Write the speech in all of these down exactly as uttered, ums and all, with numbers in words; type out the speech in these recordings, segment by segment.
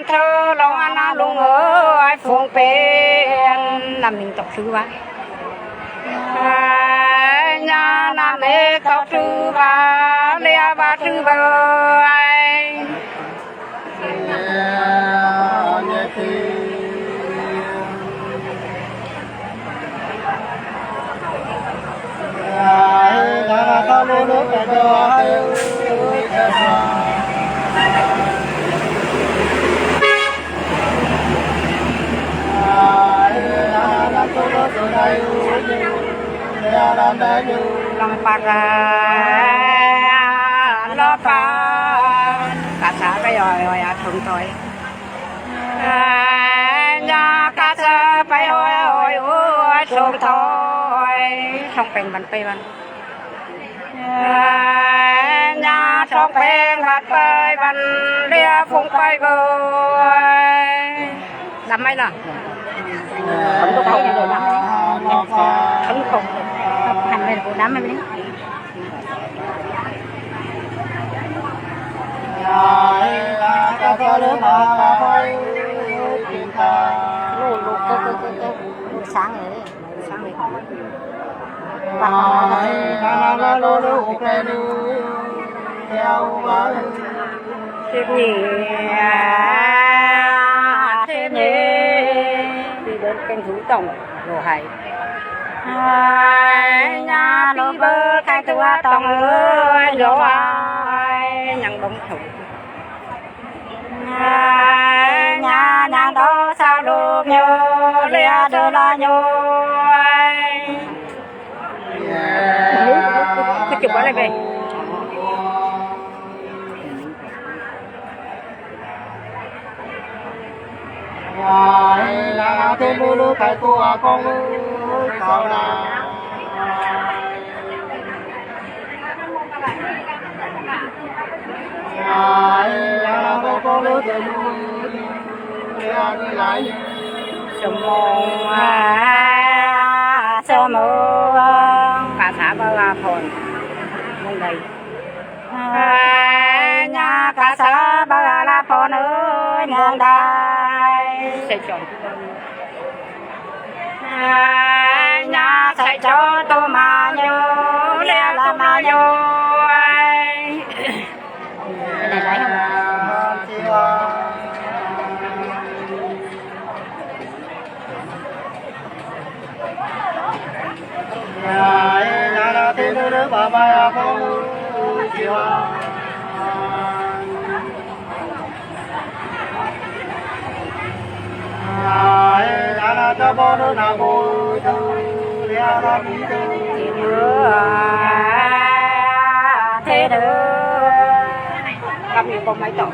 Thơ lòng ăn ăn lung ơi phung pên. Năm ninh tộc thứ ba. Ơi, nhà năm ninh tộc thứ ba, lia ba thứ ba. Lòng bạt lo pa. Cả xã cái rồi rồi à, thùng thôi. Ơi, nhà cả xã phải ơi ơi ơi, thùng thôi. Thùng pên bắn pên bắn. Ơi, nhà thùng pên bắn pên bắn, lia phung pên bơi. Đắm máy nè. Không có không, đắm máy. Không có không. Không, hành này là đắm máy. Sáng rồi, sáng rồi. Thế nhỉ, thế nhỉ. Đi đến kênh Hữu Tổng, rồi hãy. Ai, nhà đi bơ cái tua tòng ơi, dấu ai, nhang bông thủng. Ai, nhà, nhà đó sao được nhớ, lia đưa lo nhớ, ai. Cái chụp ở đây về. Sớm mông à, sớm mông. Cả xã Ba La Phòn. Mông đây. Ơi, nhà cả xã Ba La Phòn ơi, nương đại. Sẽ chọn. Ơi, nhà sẽ cho tô mà nhớ, lia la mà nhớ. Ơi. Cái này lấy không? Thế đó. Cặp này có mái tóc.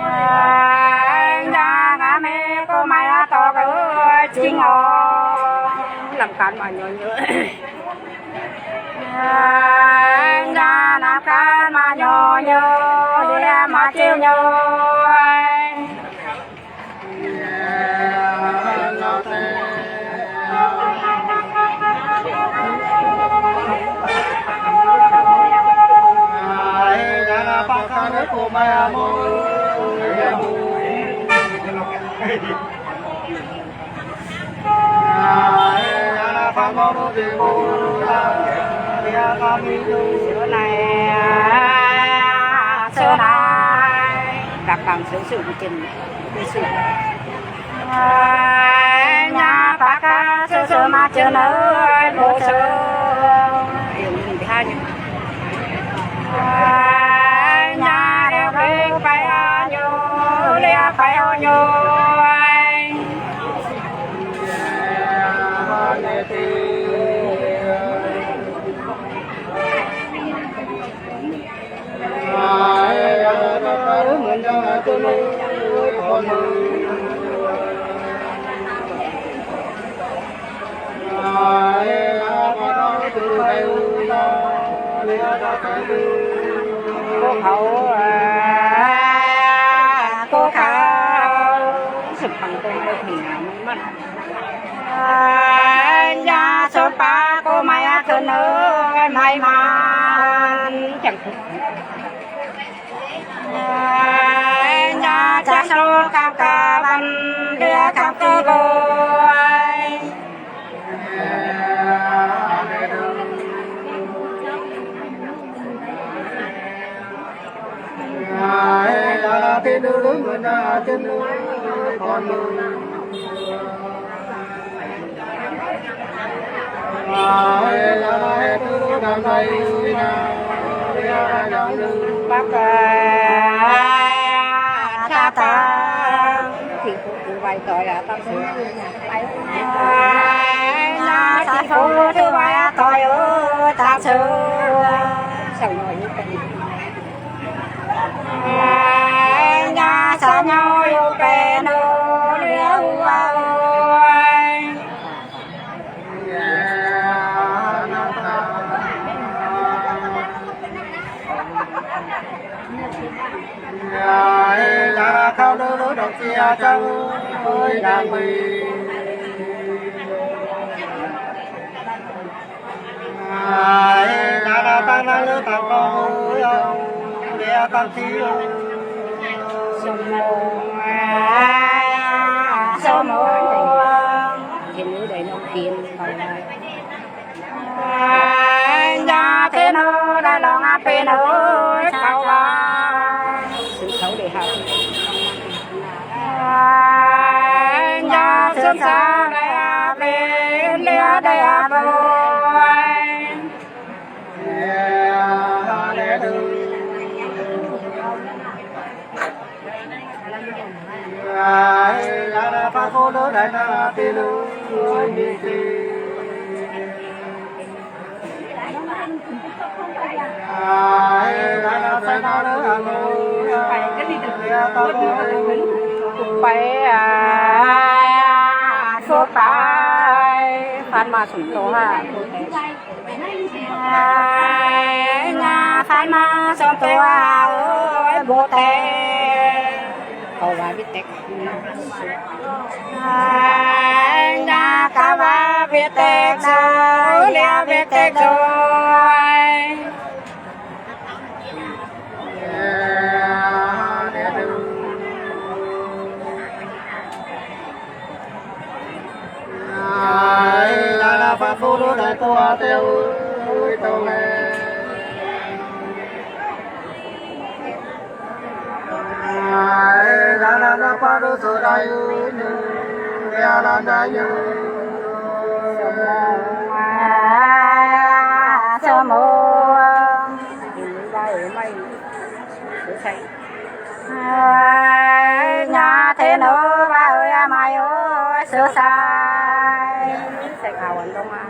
Ơi, nhà ngã mẹ có mái tóc ơi, chính ơi. Làm cán mà nhớ nhớ. Ơi, nhà làm cán mà nhớ nhớ, đi mà chiêu nhớ. Xưa nay, xưa nay, đặc bằng xưa xưa trình. Ơi, nhà bác á, sư sư mà chưa nở, bố sư. Điều mình bị hai nhỉ? Ơi, nhà đều cái phải, à, nhu, lia phải, à, nhu, ơi. Cô khảo, à, cô khảo. Sự phản công được thì ngắn mất. Ơi, nhà số ba cô mày á, khơi nở mày màn. Chẳng. Ơi, nhà Sa slo kam ka ban lia kam ke boi. Bai, a, bai, bai, fan ma sum to ha. Nya fan ma sum to ha, oi, bo te. Kau wa bi tek. Nya kau wa bi tek sa, lia bi tek so. Nya te no ba ơi a mai ơi sơ sai. Sai ka wan dong a.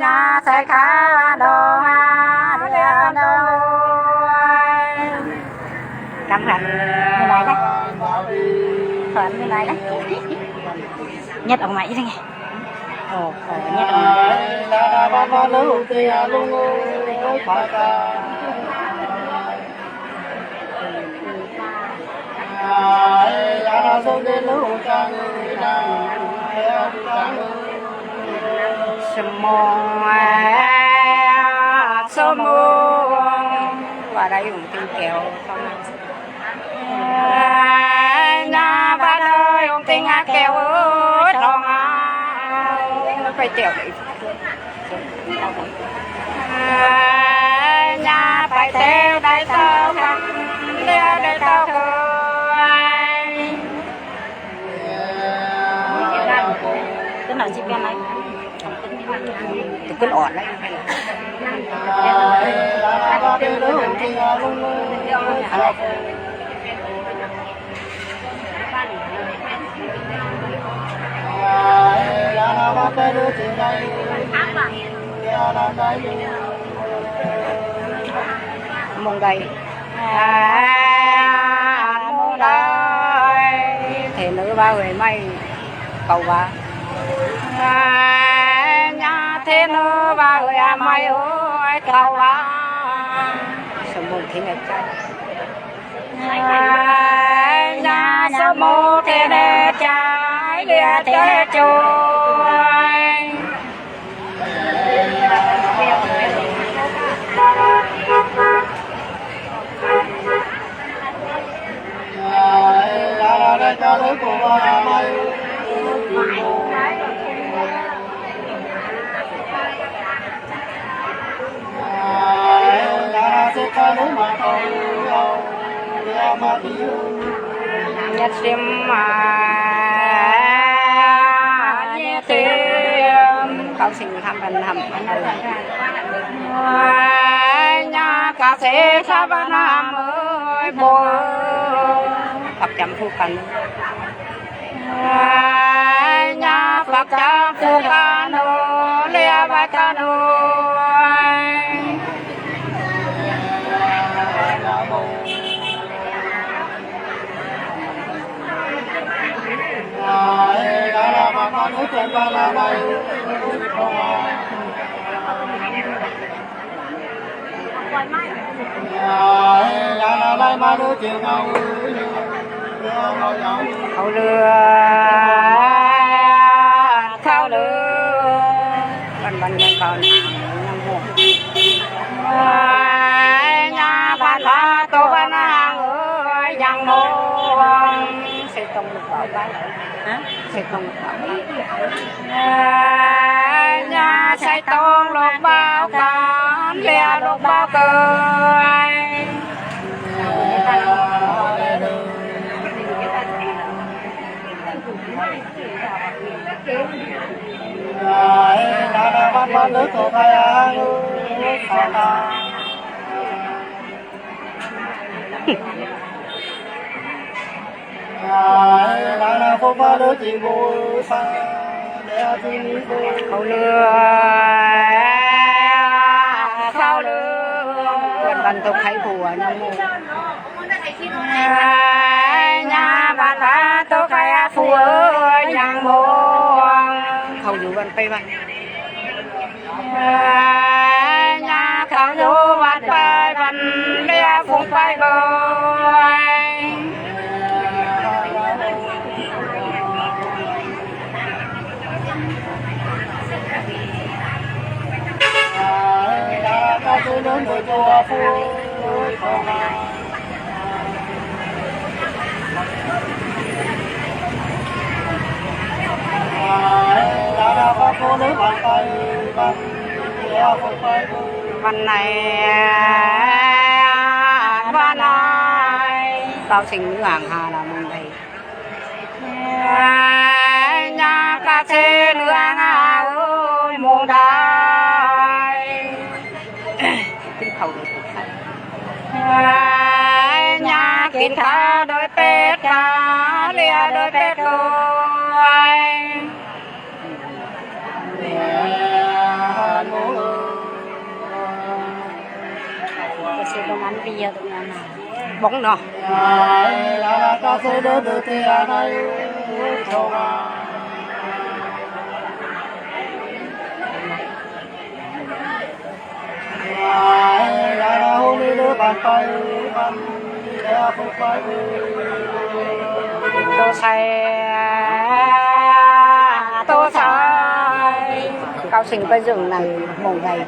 Nya sai ka wan dong a. Lia wan dong ơi. Cắm hẳn như này đấy. Thuận như này đấy. Nhét ở ngoài chứ nghe. Ồ, ồ, nhét ở ngoài. Sơ mô, sơ mô. Và đã dùng tiếng kéo không? Nya ba dơi ung ting a keo ơi thong a. Pai teo đai. Nya pai teo đai tao kam lia đai tao koi. Tức là chi pian lai. Tụi con ổn đấy. Mông gai. Mông gai. Thế nữa ba ơi mai. Kau wa. Nya te no ba ơi a mai ơi kau wa. Sơ mô te ne cha. Nya sơ mô te ne cha lia te cho. Nhất sim, à, nhất sim. Khâu sing tham ban tham. Ơi, nhà ca sĩ sa ban ham ơi, bố. Phật chăm phu khăn. Ơi, nhà Phật chăm phu khăn ơi, lia ba khăn ơi. Khâu lươn, khâu lươn. Ban ban khâu nang nang hô. Ơi, nhà ban ba tô ban nang ơi, yang mong. Sẽ tông lục bảo ban. Hả? Sẽ tông lục bảo ban. Ơi, nhà sẽ tông lục bảo ban, lia lục bảo cơ. Khâu lươn, khâu lươn. Ban ban tô khai bùa nang mô. Ơi, nhà ban ba tô khai a phu ơi, yang mong. Khâu lươn ban pay ban. Ơi, nhà khâu lươn ban pay ban, lia phung pay bơi. Ban nai, ban nai. Khâu sing nư ang ha na mong dai. Ơi, nhà ca sĩ nư ang ha ơi, mong dai. Ơi, nhà kin ka doi pet ka, lia doi pet doi. Bóng nọ. Tô sai, tô sai. Khâu sing pay dưi nai mong dai.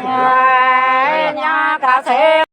Ơi, nhà ca sĩ.